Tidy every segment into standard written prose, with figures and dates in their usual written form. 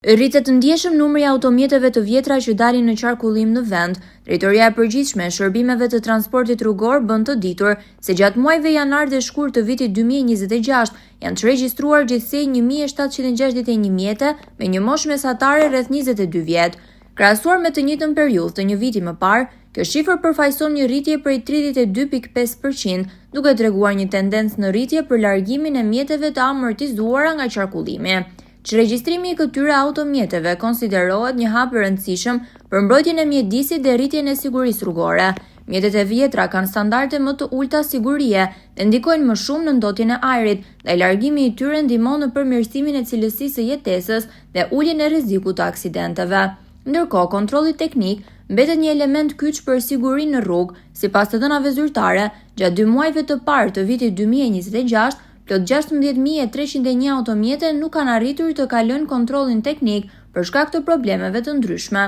Rritet ndjeshëm numri i automjeteve të vjetra që dalin në qarkullim në vend. Drejtoria e Përgjithshme e Shërbimeve të Transportit Rrugor bën të ditur se gjatë muajve janar dhe shkurt të vitit 2026 janë çregjistruar gjithsej 1761 mjete me një moshë mesatare rreth 22 vjet. Krahasuar me të njëjtën periudhë të një viti më parë, kjo shifër përfaqëson një rritje prej 32.5%, duke treguar një tendencë në rritje për largimin e mjeteve të amortizuara nga qarkullimi. Çregjistrimi i këtyre automjeteve konsiderohet një hap i rëndësishëm për mbrojtjen e mjedisit dhe rritjen e sigurisë rrugore. Mjetet e vjetra kanë standarde më të ulëta sigurie dhe ndikojnë më shumë në ndotjen e ajrit, ndaj largimi i tyre ndihmon në përmirësimin e cilësisë së jetesës dhe uljen e rrezikut të aksidenteve. Ndërkohë, kontrolli teknik mbetet një element kyç për sigurinë në rrugë. Sipas të dhënave zyrtare, gjatë dy muajve të parë të vitit 2026, plot 16.301 automjete nuk kanë arritur të kalojnë kontrollin teknik për shkak të problemeve të ndryshme.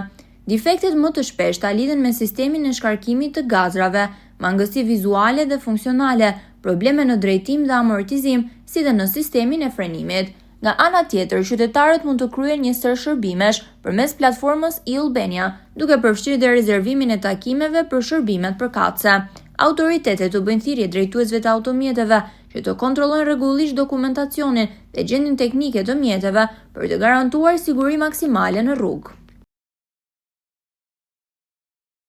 Defektet më të shpeshta lidhen me sistemin e shkarkimit të gazrave, mangësi vizuale dhe funksionale, probleme në drejtim dhe amortizim, si dhe në sistemin e frenimit. Nga ana tjetër, qytetarët mund të kryejnë një sërë shërbimesh përmes platformës e-Albania, duke përfshirë dhe rezervimin e takimeve për shërbimet përkatëse. Autoritetet u bëjnë thirrje drejtuesve të automjeteve që të kontrollojnë rregullisht dokumentacionin dhe gjendjen teknike të mjeteve për të garantuar siguri maksimale në rrugë.